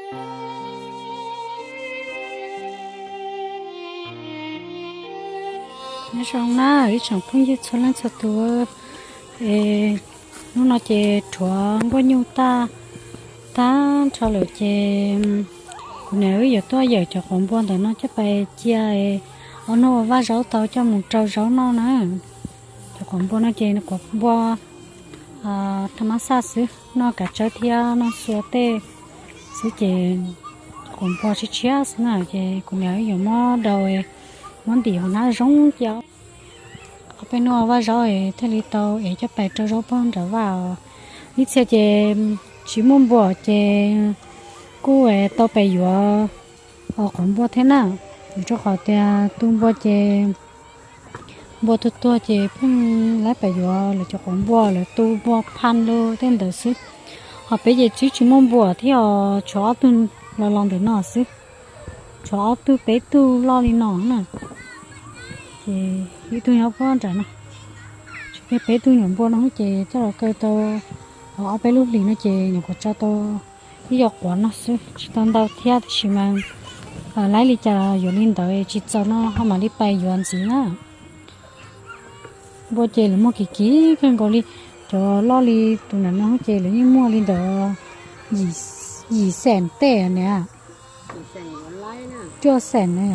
Nyob zoo na ib tsoom phooj ywg txhua leej txhua tus, hnub no ces rhuav nkuaj nyuj tag, tag nrho lawm ces kuv niam wb yuav tuaj yawm cov quav npua ntawm no coj pais cia, ob hnub ua vaj zaub tau coj mus rau zaub noj na. Cov quav npua no ces quav npua thaj mab xaj xwb, noj kav tsawb thiab noj xua tej xwb ces quav npua tshiab tshiab xwb na ces kuv niam wb yuav muab daus, muab ntim hauv hnab zoo cia. Ob peb hnub ua vaj zaub thiaj li tau es coj pais rau zaub pob nram vaj os. Ib txhia ces tsis muaj npua ces kuj tau pais yuav quav npua thiab na, vim rau qhov tias tu npua ces npua tuag tuag ces pheej laib pais yuav lawv cov quav npua, lawv tu npua phaj lug tej ntawd xwb. Ho peb ces twb tsis muaj npua thiab os, tshuav ob tug los los ntawm no xwb, tshuav ob tug peb tug loj li no na. Ces ib tug nyob pob nram no, tsis kiag peb tug nyuam npua no ces coj los kaw tau ob peb lub hlis no ces nyuam qhuav tso tau ib co quav no xwb, tsis tau ntau thiab tab sis mas laib li cas yuav li ntawd, tsis txaus no ho mam li pais yuav ntxiv na. Npua ces lawv muag kim kim kawg nkaus li, cov loj li tus nram no ces lawv yeej muag li ntawd yim xees tej niam, cuaj xees na.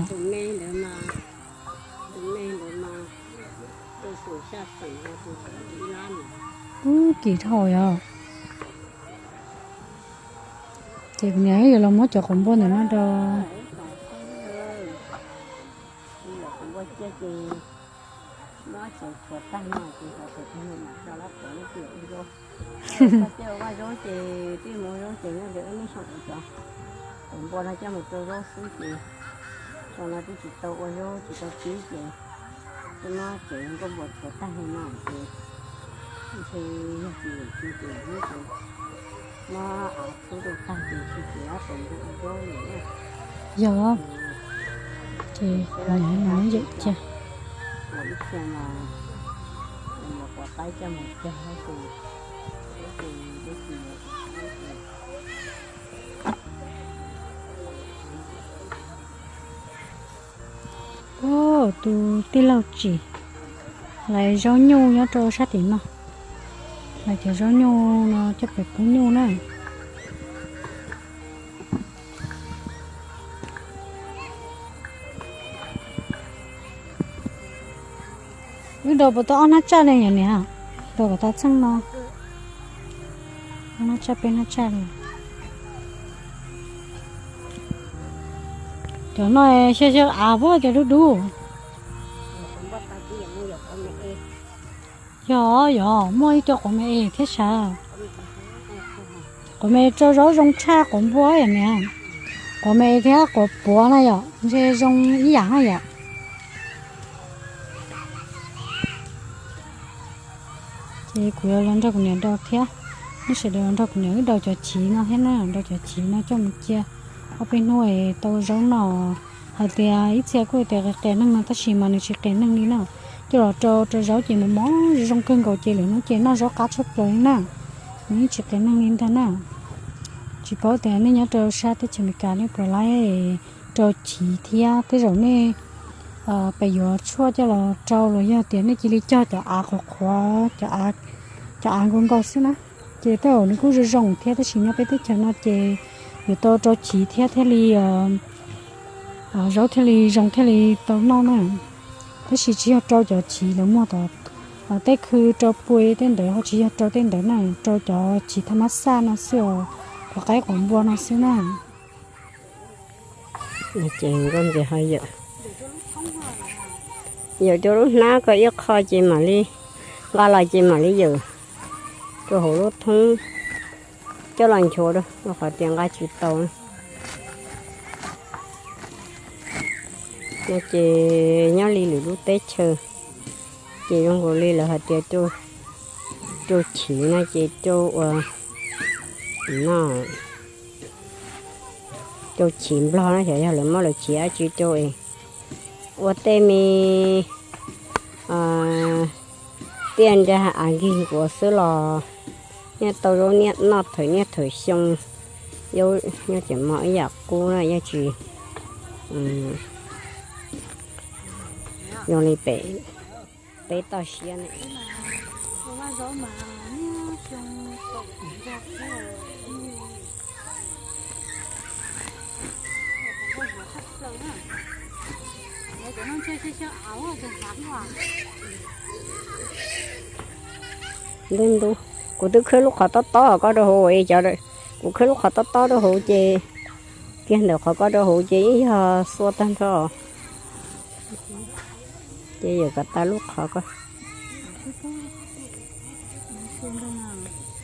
Ub, kim dhau yog. Ces kuv niam yuav los muab cov quav npua ntawm no rau Muab tsev tshuav tag no ces xav tias tus niag mam tso lab tuav lub tiam ua zaub. Txog caij ua vaj zaub ces twb mus ua zaub ces nyob ntawm wb lub xyoo ua cov quav npua no coj mus rau zaub xwb ces xyoo no twb tsis tau ua zaub tsis tau pib ces twb muab tsev nkauj npua tshuav tag li no ces ntshe yog tsis yawm kiag ces muab av txhub rau tag ces tsis tsev ob quav npua ua zaub li na. Yog, ces kuv niam no muab yawm cia. Tus tij laug tsim lawv zaub nyuj nyob rau sab tim no, lawv cov zaub nyuj no coj pem pub nyuj na. Wb daus puas tau ob hnab tsaj li yom niam? Daus kom tas txheej no. Ob hnab tsaj peb hnab tsaj li. Cov no xyov xyov av puab cov dub dub. Yog yog, muaj ib co quav me es thiab sav. Quav me rau zaub zoo tshaj quav npua yom niam. Quav me thiab quav puav na yom, ntshe zoo ib yam na yom. Ces kuv yuav los nrog kuv niam daus thiab, nej sawv daws los nrog kuv niam wb daus cov chiv no thiab na, daus cov chiv no coj mus cia ob peb hnub es tau zaub noj. Hais tias ib txhia kuj tias qias qias neeg no tab sis mas nws tsis qias neeg li na. Coj los rau rau zaub ces mos mos zoo kawg nkaus ces lwm hnub ces noj zaub qab tshaj plaws li na. Nws yeej tsis qias neeg li ntag na. Tsis paub tias nej nyob rau sab teb chaws Amelikas nej puas laib rau chiv thiab, tej zaum nej pem yuav tshuaj coj los rau los yog tias nej cia li cog cov av qhuav qhuav, cov av nkaus nkaus xwb na. Ces tej zaum nws kuj zoo zoo thiab tab sis nyob peb teb chaws no ces yuav tau rau chiv thiab thiaj li zaub thiaj li zoo thiaj li tau noj na. Tab sis tsis yog rau cov chiv lawv muag tom tej khw rau pua tej ntawd ho tsis yog rau tej ntawd na, rau cov chiv thaj mab xaj no xwb os, quav qaib quav npua no xwb na. Ces nkauj ntxawm ho yawm, yawm rau lub hnab ko ib qho ces mam li nqa los ces mam li yawm rau hauv lub thoob coj los nchuav rau, rau qhov tias nqa tsis tau. No ces nyob li lwm lub teb chaws ces zoo nkaus li lawv hais tias rau chiv no ces rau ua no, rau chiv Nplog no xyov yog lawv muab lawv chiv dab tsi rau es ua tej me tiaj nrag av nkig nkuav xwb los yeej tau zaub noj thawm niaj thawm xyoo. Yog tseem mos ib yam qub na, yog tsis zoo li pem peb toj siab ne. Ntuj ntuj, kuv twb khawb lub qhov tob tob koj rau hauv, kuv khawb lub qhov tob tob rau hauv ces kiag ntawm qhov koj rau hauv ces yeej yog xua tag nrho. Ces yuav kom tau lub qhov ko.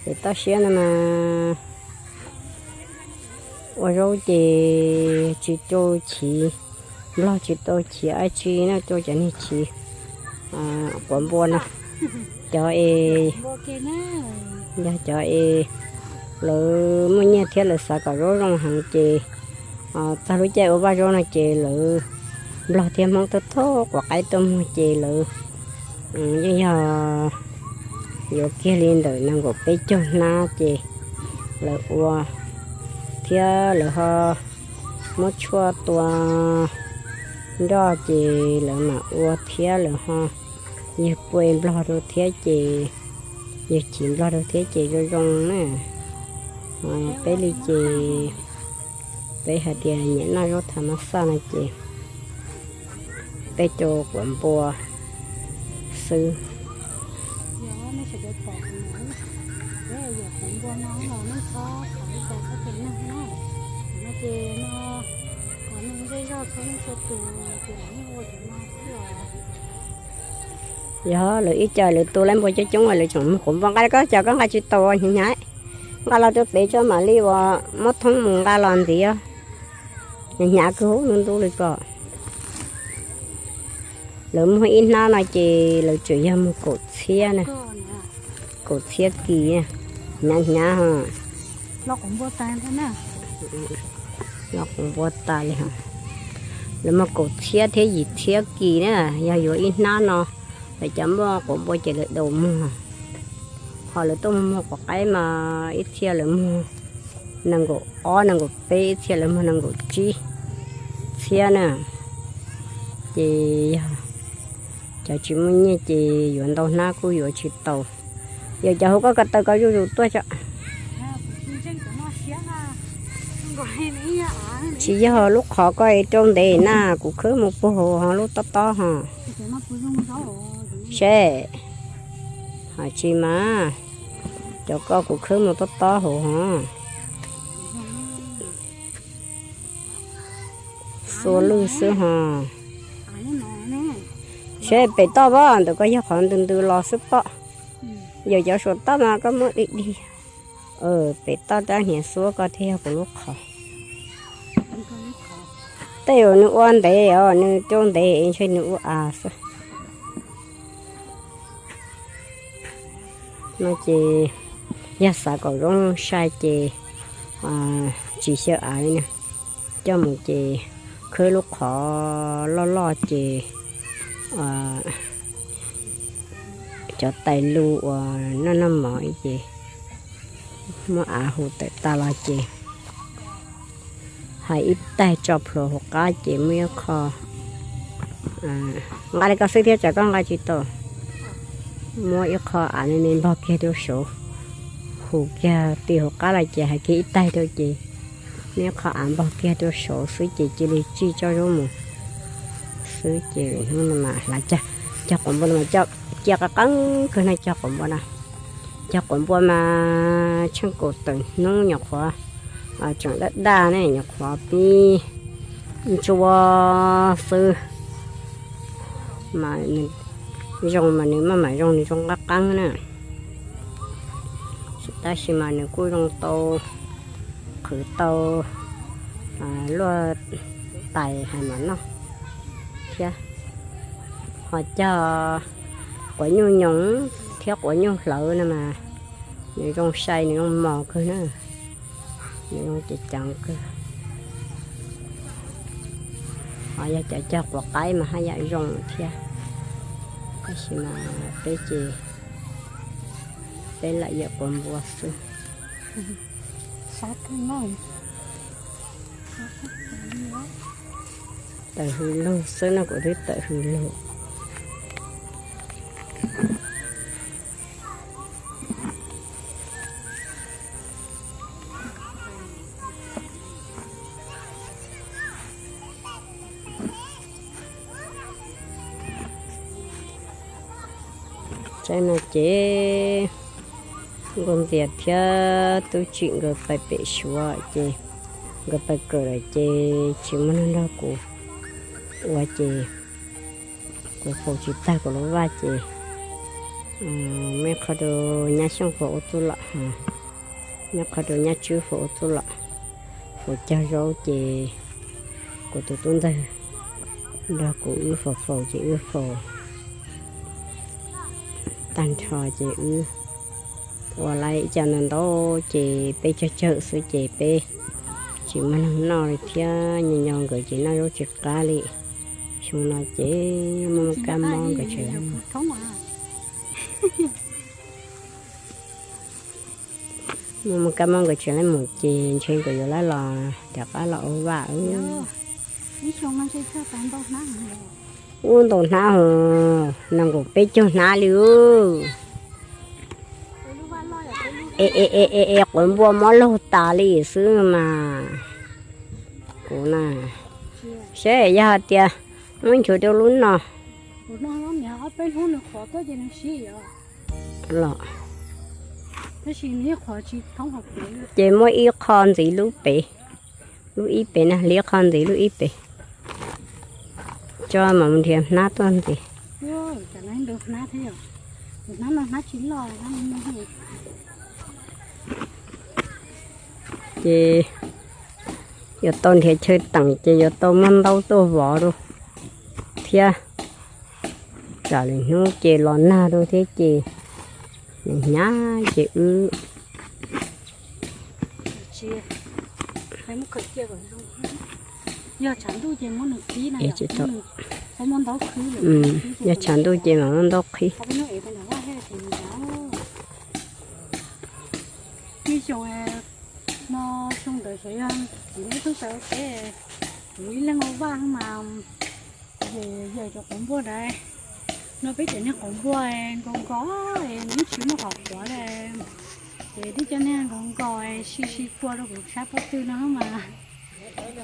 Ces toj siab no mas ua zaub ces tsis rau chiv, nplog tsis tau chiv dab tsi na, rau cov niag chiv quav npua no. Cov es, yog cov es lawv muaj nyiaj thiab lawv xav kom zaub zoo heev ces txog lub caij ua vaj zaub no ces lawv, nplog thiab hmoob tuaj thauj quav qaib tuaj muag ces lawv yeej yog yuav kiag li ntawm nees nkaum peb caug hnab ces lawv ua, thiab lawv ho muab tshuaj tua nroj ces lawv mam ua thiab lawv ho yawg pua nplog rau thiab ces, yawg chiv nplog rau thiab ces zoo zoo na. Peb li ces peb hais tias nyiam noj zaub thav mab xaj no ces peb rau quav npua xwb. Yog lawv ib co lawv tu lawv npua coob coob lawv tseem muag quav npua nqa, koj cov koj nqa tsis tau hnyav hnyav, nqa los rau pem tso mam li uas muab thoob mus nqa los ntxiv. Hnyav hnyav kawg ntu ntu li ko. Lawv muag ib hnab no ces lawv tseem yog muag kaum txhiab na, kaum txhiab kis, hnyav hnyav ho. Los quav npua tas li ho. Lawv muag kaum txhiab thiab yim txhiab kis na, yog yuav ib hnab no. Lawv cov muaj quav npua ces lawv daus muag. Ho lawv tuaj muag quav qaib mas ib txhia lawv muag nees nkaum ob nees nkaum peb, ib txhia lawv muag nees nkaum tsib txhiab na. Ces yog cov tsis muaj nyiaj ces yuav ntau hnab kuj yuav tsis tau. Yog cov hauv koj ko taw ko zuj zus tuaj tso. Tsis yog lub qhov ko rau ntev na, kuv khawb mus puag hauv ho lub tob tob ho. Seb, ho tsis mas, cov ko kuv khawb mus tob tob hauv ho. Xua lwj xwb ho. Seb pem toj pob ntawm ko yog qhov ntws ntws los xwb pob. Yog cov suav toj mas koj muab dig dig. Pem toj rab hniav xuab ko thiaj yog kuv lub qhov. Tej zaum nws ua ntev os, nws rau ntev ntshe nws ua av xwb. No ces yog xav kom zoo sai ces tsis xyaw av li na. Coj mus ces khawb lub qhov loj loj ces cov tais lus uas noj noj mov ces muab av hu tawm tas los ces hais ib taig tso plhuav hauv qab ces muab ib qho, nqa li ko xwb thiab tsam koj nqa tsis tau. Muab ib qho av me me npog kiag rau saud, hu kiag ti hauv qab los ces hais kiag ib taig rau ces muab ib qho av npog kiag rau saud xwb ces cia li tsij tsob zaub mus xwb ces hnub no mas hlav cog, cog quav npua no mas cia qeeb qeeb kawg no cog quav npua no. Cog quav npua mas tsheej kaum tawm hnub nyuam qhuav tseem daj daj ne, nyuam qhuav pib ntsuab xwb. Mas nws zoo mas nws maj mam zoo, nws zoo qab qeeb na. Tab sis mas nws kuj zoo tau, qhwv tau luaj tais hais mam noj thiab. Ho cog quav nyuj nyoos thiab quav nyuj hlawv no mas nws zoo sai, nws zoo mos kawg na, nws zoo ceev ceev kawg. Ho yog cov cog quav qaib mas haj yam zoo thiab. Tab sis mas peb ces peb lam yawm quav npua xwb. Tawm hws lug xwb no, kuv twb tawm hws lug. Tsaib no ces Nkauj Ntxias thiab Tub Tsim nkawd pais pem Suav ces nkawd pais kawm lawm ces tsis muaj neeg nrog kuv ua ces kuv faus tsis tag kuv lub vaj ces muaj ib qho rau nyab Xyooj faus ua txuj lom, muaj ib qho rau nyab Tswb faus ua txuj lom. Faus cog zaub ces kuv tus tub ntxawg nrog kuv wb faus faus ces wb faus tag nrho ces wb ua lawm ib co ntau ntau ces peb cog cawm xwb ces peb tsis muaj neeg noj li thiab, nyo nyo nkawd ces noj zaub tsis qab li. Xyoo no ces muaj muaj kab mob nkawd tseem muaj muaj kab mob nkawd tseem lawv mus ces ntshe nkawd yuav lawv los rov qab los ua vaj. Ub, ntau hnab hos, nees nkaum peb caug hnab li. E e e e, quav npua mob laug tas li xwb mas. Kuv na, saib yog hais tias muab nchuav rau lub no los, ces muab ib qho ntxiv lub pem, lub ib pem na, hliv qho ntxiv lub ib pem, tso mam mus nrhiav hnab tuaj ntxiv. Ces yuav tau nrhiav chaw teem ces yuav tau muab ntaub tuaj vov rau thiab. Tsam lwm hnub ces los nag rau thiab ces nws hnyav ces wb yog tshav ntuj ces mam muab ntaub qhib. Ib xyoo no xyoo ntawd xyov yog txiv neb tub txawv peb kuv ib leeg ua vaj mas, ces yawg cov quav npua ntawd, no peb cov niag quav npua nkaus nkaus, nws tsis muaj qhov quav li, ces tib cov niag nkaus nkaus si si kua rau kuv sab pob tw no mas,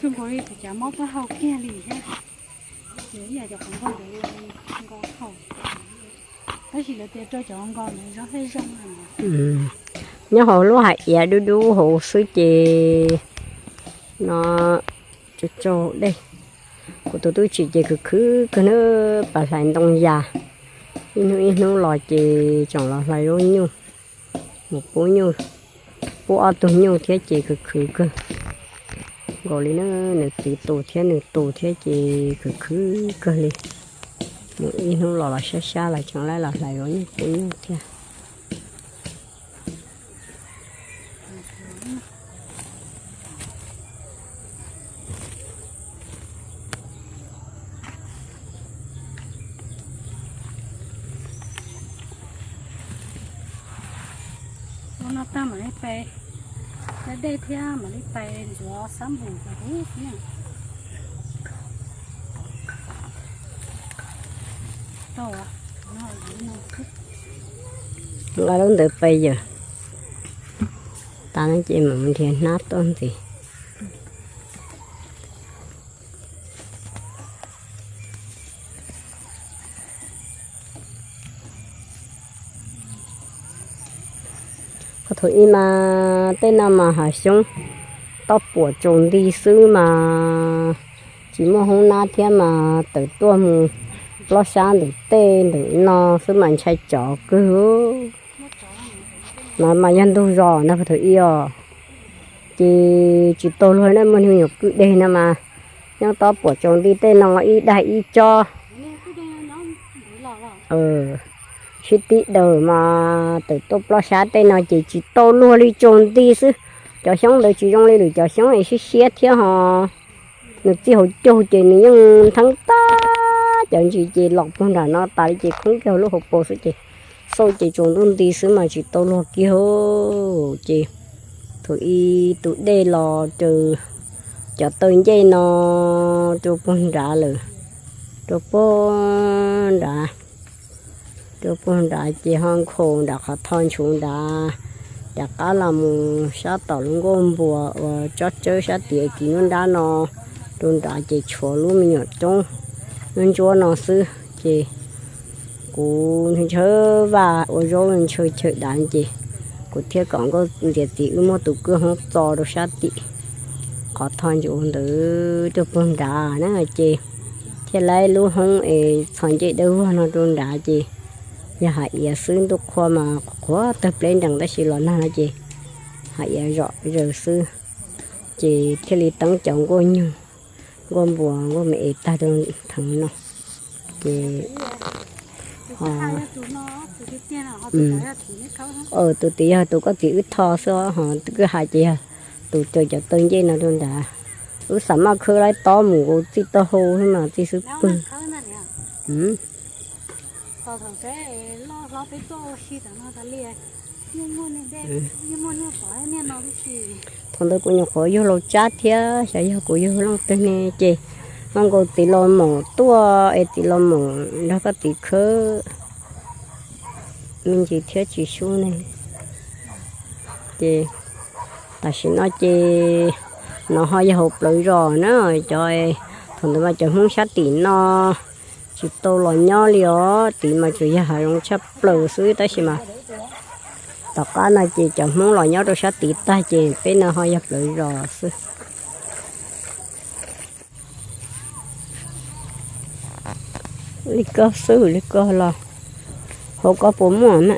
zoo nkaus li kuv cov mob taub hau kiag li thiab. Ces ib yam cov quav npua ntawd nkaus hau, tab sis lawv tias rau cov nkaus ntawd zov thiaj zoo. Nyob hauv lub hais iav dub dub hauv xwb ces no tsaug tsaug dej. Kuv tus tub tsim ces khwv khwv kawg na, pas hlais ntoo yas, ib hnub ib hnub los ces tseem los hlais zaub nyuj, mus pub nyuj, pub ob tug nyuj thiab ces khwv khwv kawg nkaus li na. Nws txiv tus thiab nws tus thiab ces khwv khwv kawg li, mus ib hnub los los sab sab los tseem laib los hlais zaub nyuj pub nyuj thiab. Ua no tag mam li pais, cov dej thiab mam li pais ntxuav xab npum rau kuv xwb. Nqa lub ntawd pais yawm, tas no ces mam nrhiav hnab tuaj ntxiv. Qhov thaum ub mas tej no mas hav xyoob, toj puam tsaus nti xwb mas tsis muaj hoob nab thiab mas tawm tuaj mus plob sab ntawm tej ntawm no xwb mas ntshai tsov kawg. No mas yog ntug zos ntag thaum ub os, ces tsis tau luag na, muaj hnub nyuam kwj deg no mas nyob toj puam tsaus nti tej no ib dag ib tsob. Sib tib daws mas tawm tuaj plob sab tej no ces tsis tau luag li, tsaus nti xwb. Cov xyoob ntawd tsis zoo li lwm cov xyoob es siab siab thiab ho. Nws txij hauv caug ces nws yeej ntheeb tag, cov ntsis ces los puag nram no tas li ces khoob kiag hauv lub hauv paus xwb ces xauj ces tsaus ntuj nti xwb mas tsis tau luag kiag. Ces thaum ub tus dej los raws cov taw ncej no rau puag nrad lawm, rau puag nrad, rau puag nrad ces ho nkhaus nram qhov tho ntshuv nrad, rov qab los mus sab tom lub nkuaj npua uas tsob tsawb sab tid kiv nruab nrab no rau nrad ces tshuav lub me nyuam roob ntsuab no xwb ces kuv ntshaw vaj ua zaub ntshaw chaw dav ces kuv thiaj kom nkauj ntiav txiv wb muab tus kwj hoob txo rau sab tim qhov tho ntshuv ntawd rau puag nrad na ces thiaj laib lub hoob es txhos ncej dawb vog no rau nrad ces yog hav iav xwb, ntuj qhua mas qhuav tawg pleb nrees tab sis los nag no ces hav iav zom zaws xwb ces thiaj li teeb cov nkuaj nyuj, nkuaj npua, nkuaj me es tag rau theem no ces tus tid yog tus koj txiv wb tho xwb ho kwj ha ces yog tus cog cov taw ncej no rau nrad. Wb xav maj khawb laib tob mus kuv txij taub hau xwb mas txij xub pwg. Thaum ntawd kuv nyuam qhuav yug laus tsab thiab xyov yog kuv yug leej twg ne ces ho nkaus txiv laus maum tuaj es txiv laus maum nrog koj txiv khawb me ntsis thiab tsis sub ne ces tam sim no ces no ho yog hauv plawv zos na cov, thaum ntawd mas cov Hmoob sab tim no tsis tau los nyob li os, tid mas tsuas yog hav zoov tshaj plaws xwb tab sis mas tom qab no ces cov Hmoob los nyob rau sab tid tag ces peb no ho yog plawv zos xwb. Li koj xwb li koj los hauv koj puas muaj na?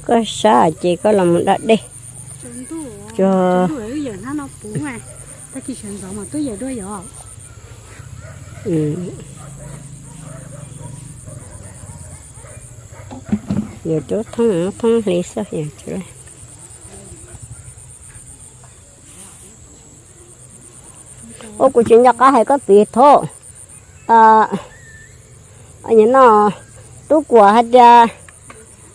Koj sab ces koj los mus da dej. Yog cov thoob thoob hli xwb. Ua kuv tsis nco qab hais koj txiv thaum no tub kuam hais tias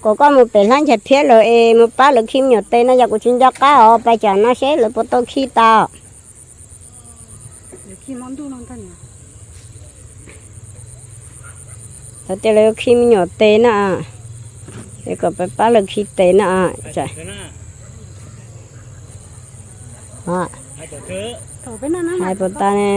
kom koj mus pem hlab nchav thiab lawm es mus pab lawv khi me nyuam tes no yog kuv tsis nco qab os, pais tsam no seb lawv puas tau khi tau. Lawv tias lawv yuav khi me nyuam tes na, es kom pab pab lawv khi tes na. Hais puas tas ne?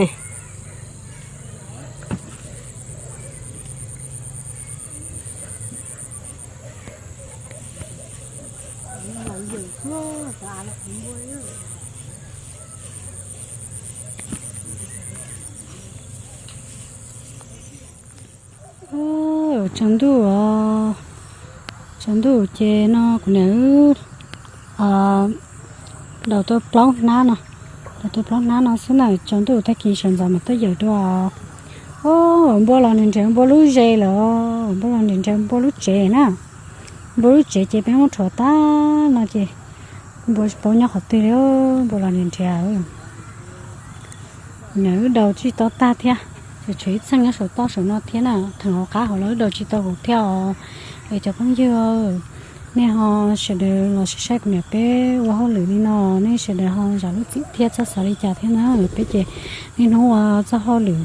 Tsaus ntuj os, tsaus ntuj ces no kuv niam wb daus tuaj plaub hnab no, daus tuaj plaub hnab no xwb na, tsaus ntuj tag kis sawv ntxov mas tuaj yawm dua. Npua los nrhiav npua lub ze lawm, npua los nrhiav npua lub tsev na, npua lub tsev ces peb muab rhuav tag no ces npua tsis paub nyob qhov twg li, npua los nrhiav nrhiav. Kuv niam wb daus tsis tau tag thiab, ces tshuav ib txheej nyob saum toj saum no thiab na, theem hauv qab hauv los wb daus tsis tau hauv thiab os. Es cov phooj ywg, nej ho sawv daws los saib saib kuv niam peb ua hauj lwm li no, nej sawv daws ho zam lub txim thiab txhob xav li cas thiab na. Peb ces niaj hnub ua txoj hauj lwm,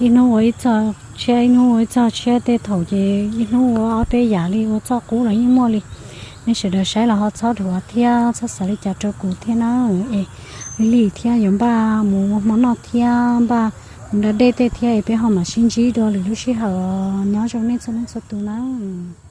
ib hnub ua ib txoj tshiab, ib hnub ua ib txoj tshiab, tej thaum ces ib hnub ua ob peb yam li, ua txoj qub los yeej muaj li. Nej sawv daws saib los ho txhob dhuav thiab txhob xav li cas rau kuv thiab na. Es lig lig thiab yuav npaj mus ua hmo noj thiab npaj mus da dej tej thiab, es peb ho mam sib ntsib dua lwm lub sij hawm. Nyob zoo nej txhua leej txhua tus nawb.